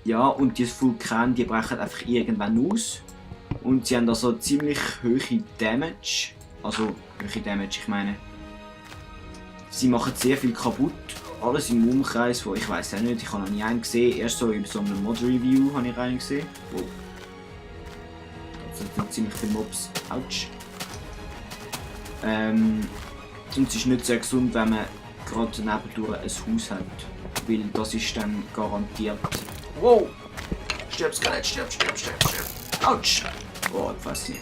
Ja, und die Vulkane, die brechen einfach irgendwann aus. Und sie haben also ziemlich hohe Damage. Also, hohe Damage, ich meine. Sie machen sehr viel kaputt. Alles im Umkreis, wo ich weiß ja nicht, ich habe noch nie einen gesehen. Erst so in so einem Mod-Review habe ich einen gesehen. Oh. Das sind ziemlich viele Mobs. Autsch. Und es ist nicht sehr gesund, wenn man gerade nebendurch ein Haus hat. Weil das ist dann garantiert. Wow! Stirb, Skelett, stirb! Autsch! Oh, ich weiß nicht.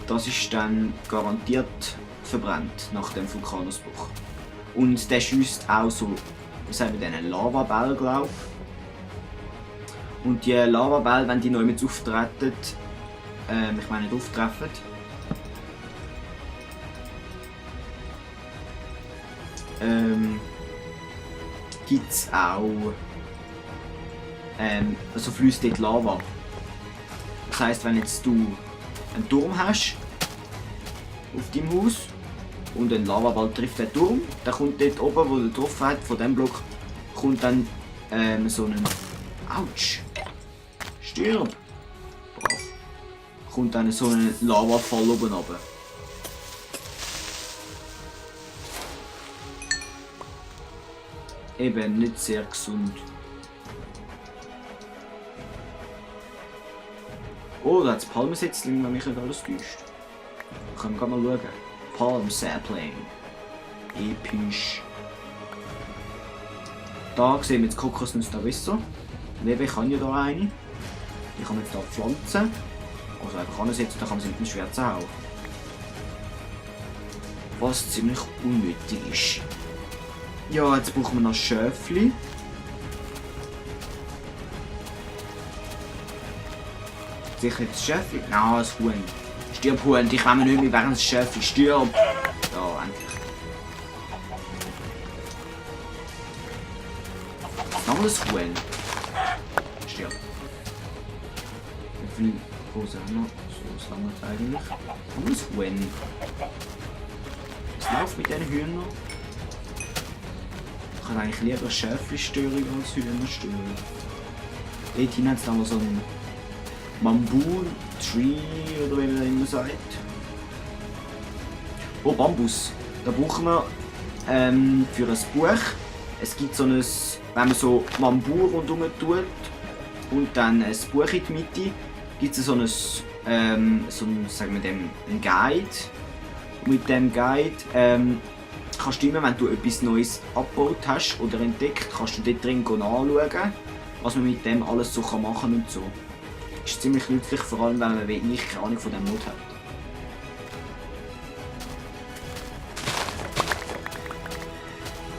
Das ist dann garantiert verbrannt nach dem Vulkanausbruch. Und der schießt auch so, was sagen wir denn, Lavabälle, glaube ich. Und die Lavabälle, wenn die neu mit auftreten, ich meine nicht auftreffen, gibt es auch, also fließt dort Lava. Das heisst, wenn jetzt du einen Turm hast auf deinem Haus und ein Lavaball trifft den Turm, dann kommt dort oben, wo du getroffen hast, von diesem Block, kommt dann so ein... Autsch! Stirb! Brav. Kommt dann so ein Lavafall oben runter. Eben nicht sehr gesund. Oh, da hat es Palmensetzling, wenn mich nicht alles täuscht. Da können wir mal schauen. Palm Sapling. Episch. Da sehen wir jetzt Kokosnuss da besser. Lewe kann ja da eine. Die kann man jetzt da pflanzen. Also einfach ansetzen, da kann man sie mit dem Schwert hauen. Was ziemlich unnötig ist. Ja, jetzt brauchen wir noch Schöfli. Sicher das Schöfli? Nein, das Huhn. Stirb, Huhn, ich will mir nicht mehr während das Schöfli. Stirb! Ja, endlich. Nochmal das Huhn. Stirb. Wie viel Hose haben wir? So, was haben wir eigentlich? Nochmal das Huhn. Was läuft mit diesen Hühnern? Ich kann eigentlich lieber Schäfli-Störung als Hühnerstörung. Dort hinten hat es dann noch so einen Bamboo-Tree oder wie man das immer sagt. Oh, Bambus. Da brauchen wir für ein Buch. Es gibt so ein, wenn man so Bamboo rundherum tut und dann ein Buch in die Mitte, gibt es so ein, sagen wir dem, ein Guide. Mit dem Guide kannst du immer, wenn du etwas Neues abgebaut hast oder entdeckt, kannst du dort drin anschauen, was man mit dem alles so machen kann und so. Ist ziemlich nützlich, vor allem wenn man nicht keine Ahnung von dem Mod hat.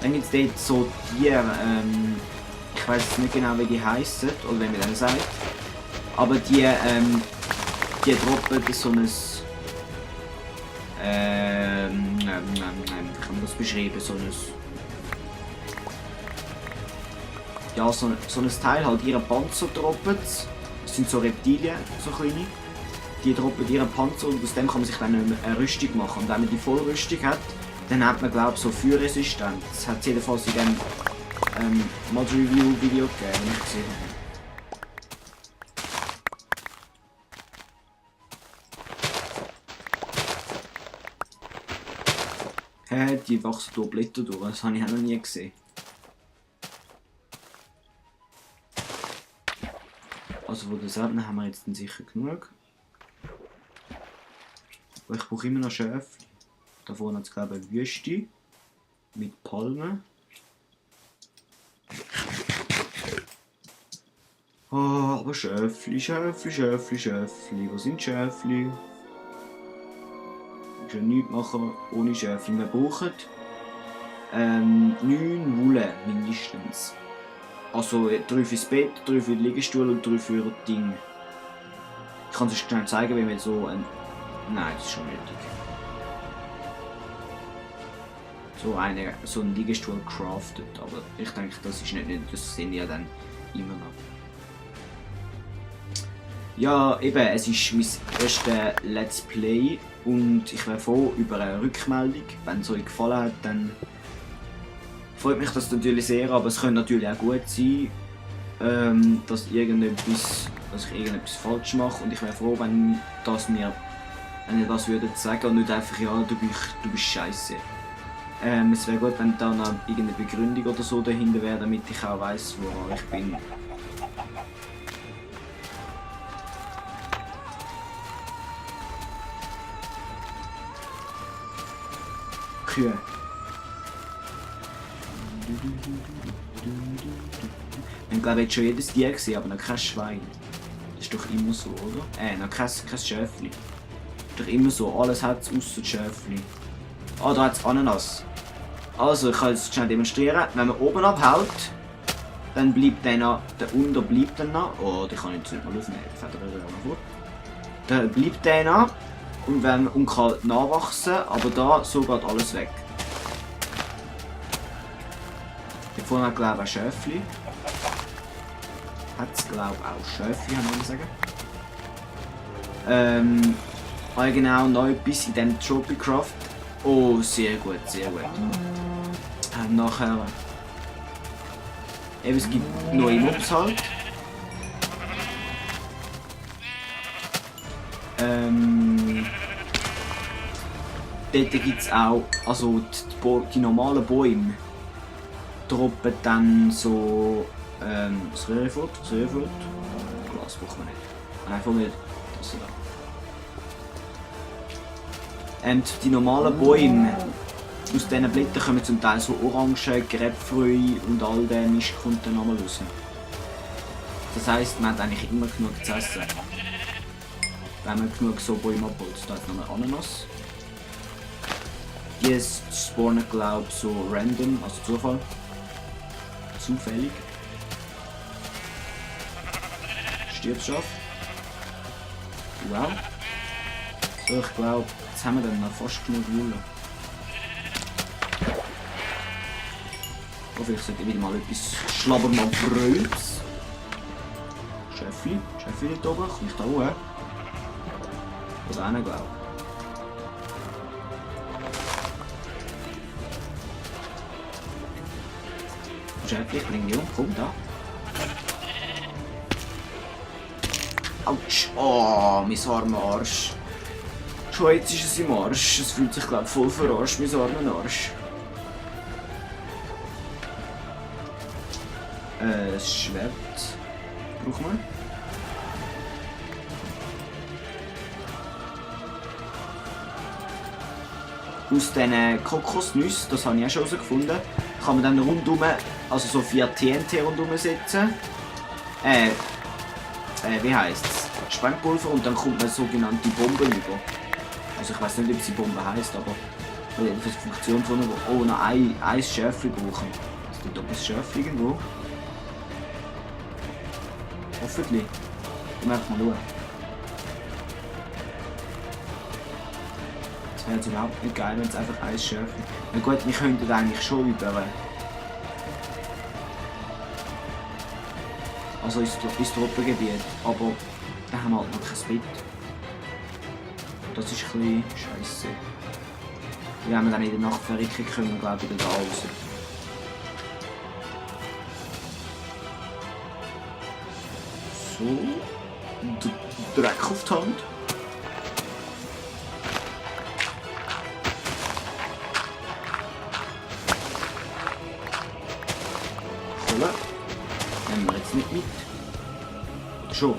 Dann gibt es dort so die, ich weiß nicht genau wie die heißen oder wie man dann sagt, aber die droppen so ein, wie kann man das beschreiben, so ein, ja, so ein Teil, halt ihren Panzer droppen. Das sind so Reptilien, so kleine. Die droppen ihren Panzer und aus dem kann man sich dann eine Rüstung machen. Und wenn man die Vollrüstung hat, dann hat man, glaube ich, so Feuerresistenz. Das hat es jedenfalls in dem Mod-Review-Video gegeben, das ich gesehen habe. Hä, die wachsen durch Blätter durch, das habe ich auch noch nie gesehen. Also von den Säbeln haben wir jetzt sicher genug. Aber ich brauche immer noch Schäfli. Da vorne hat es, glaube ich, eine Wüste mit Palmen. Oh, aber Schäfli. Wo sind Schäfli? Ich kann nichts machen ohne Schäfli. Wir brauchen 9 Wolle mindestens. Also 3 fürs Bett, 3 für den Liegestuhl und 3 für das Ding. Ich kann es euch schnell zeigen, wie wir so ein... Nein, das ist schon nötig. So ein Liegestuhl craftet, aber ich denke, das ist nicht nötig, das sehen wir ja dann immer noch. Ja, eben, es ist mein erstes Let's Play und ich wäre froh über eine Rückmeldung. Wenn es euch gefallen hat, dann freut mich das natürlich sehr, aber es könnte natürlich auch gut sein, dass ich irgendetwas falsch mache und ich wäre froh, wenn ihr das würdet sagen und nicht einfach, ja, du bist scheiße. Es wäre gut, wenn da noch irgendeine Begründung oder so dahinter wäre, damit ich auch weiss, wo ich bin. Kühe. Ich glaube, jetzt schon jedes Tier gesehen, aber noch kein Schwein. Das ist doch immer so, oder? Noch kein Schäfli. Ist doch immer so, alles hat es außer Schäfli. Ah, da hat es Ananas. Also, ich kann jetzt schnell demonstrieren. Wenn man oben abhält, dann bleibt der unter bleibt dann noch. Oh, den kann ich jetzt nicht mal aufnehmen, der fährt er noch vor. Dann bleibt der noch und kann nachwachsen, aber da so geht alles weg. Hier vorne hat glaube ich auch Schäfli. Hat es glaube ich auch Schäfli, kann man sagen. Genau, noch etwas in diesem Tropicraft. Oh, sehr gut, sehr gut. Nachher. Eben, es gibt neue Mobs halt. Dort gibt es auch, also die normalen Bäume droppen dann so das Röhrfurt. Glas braucht man nicht. Einfach nicht das da. Und die normalen Bäume, aus diesen Blättern kommen zum Teil so Orangen, Grapefruit und all der Mist kommt dann nochmal raus. Das heisst, man hat eigentlich immer genug zu essen. Wenn man genug so Bäume abholzt. Da hat nochmal Ananas. Die spawnen glaube ich so random, also Zufall. Zufällig. Stirbschaf. Wow. So, ich glaube, jetzt haben wir dann noch fast genug Wolle. Oh, vielleicht sollte ich wieder mal etwas schlabbern, mal Bröts. Schäfli dort oben, komme ich da hoch? Oder auch nicht, glaube ich. Schäfli, ich bringe dich um, komm da. Autsch! Oh, mein armer Arsch. Schon jetzt ist es im Arsch. Es fühlt sich, glaube ich, voll verarscht, mein armer Arsch. Das Schwert braucht man. Aus diesen Kokosnüssen, das habe ich auch schon herausgefunden, kann man dann rundum, also so 4 TNT rundum setzen. Wie heisst es? Sprengpulver und dann kommt man sogenannte Bomben über. Also ich weiß nicht, ob sie Bombe heisst, aber jedenfalls die Funktion von einer. Oh, noch ein Schärfli brauchen. Ist da ein Schärfli irgendwo? Hoffentlich. Ich möchte mal schauen. Das wäre jetzt überhaupt nicht geil, wenn es einfach ein Schärfli. Na gut, wir könnten eigentlich schon über. Also ins Tropengebiet, aber da haben wir halt noch kein Bett. Das ist ein bisschen scheisse. Wenn wir dann in der Nacht verrecken können, glaube ich, wieder da raus. So. Dreck auf die Hand. Kohle. Nehmen wir jetzt nicht mit. Oder schon?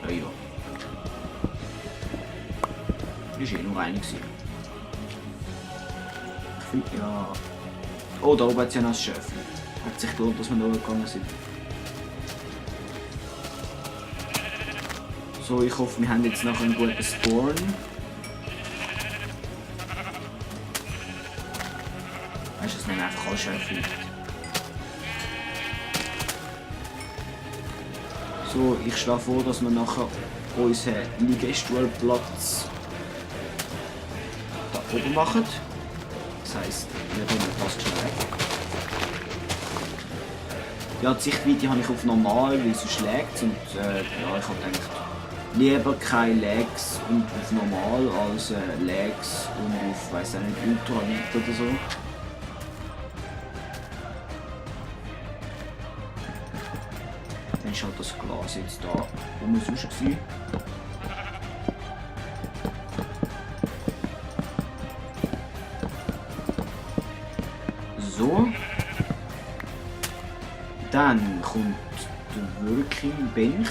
Ja, ja. Das war eh nur eine. Ich finde ja. Oh, da oben hat es ja noch ein Schäfli. Hat sich gelohnt, dass wir da gegangen sind. So, ich hoffe, wir haben jetzt noch einen guten Spawn. Weißt du, es nehmen einfach alle Schäfli. So, ich schlage vor, dass wir nachher unseren Liegestuhlplatz da oben machen. Das heisst, wir tun fast schon weg. Ja, die Sichtweite habe ich auf normal, weil es schlägt und ja, ich habe gedacht, lieber keine Lags und auf normal als Lags und auf, weiß ich nicht, Ultralight oder so. Dann ist halt das Glas jetzt da. Wo muss es sein? So. Dann kommt der Working Bench.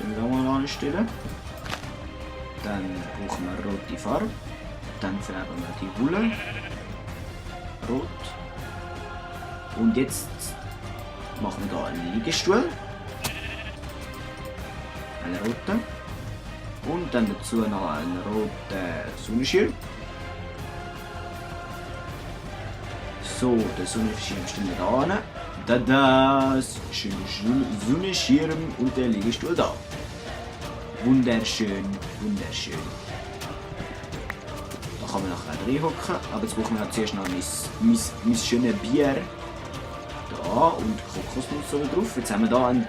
Den wir auch mal anstellen. Dann brauchen wir rote Farbe. Dann färben wir die Wolle. Rot. Und jetzt machen wir hier einen Liegestuhl. Einen roten. Und dann dazu noch einen roten Sonnenschirm. So, der Sonnenschirm stellen wir da hin. Tada! Schöner Sonnenschirm und der Liegestuhl da. Wunderschön, wunderschön. Da kann man nachher reinhocken, aber jetzt brauchen wir zuerst noch mein schönes Bier. Da und Kokosnuss so drauf. Jetzt haben wir hier ein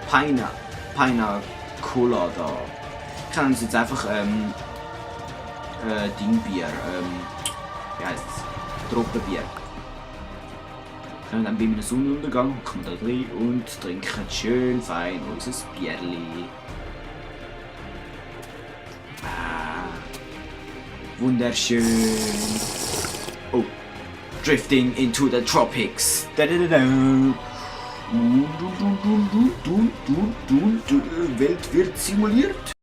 Pina Cola da. Ich nenne es jetzt einfach Dingbier. Wie heisst es? Tropenbier. Und dann bei einem Sonnenuntergang hocken wir da rein und trinken schön fein unser Bierli. Wunderschön. Oh. Drifting into the tropics. Da, da, da, da. Welt wird simuliert.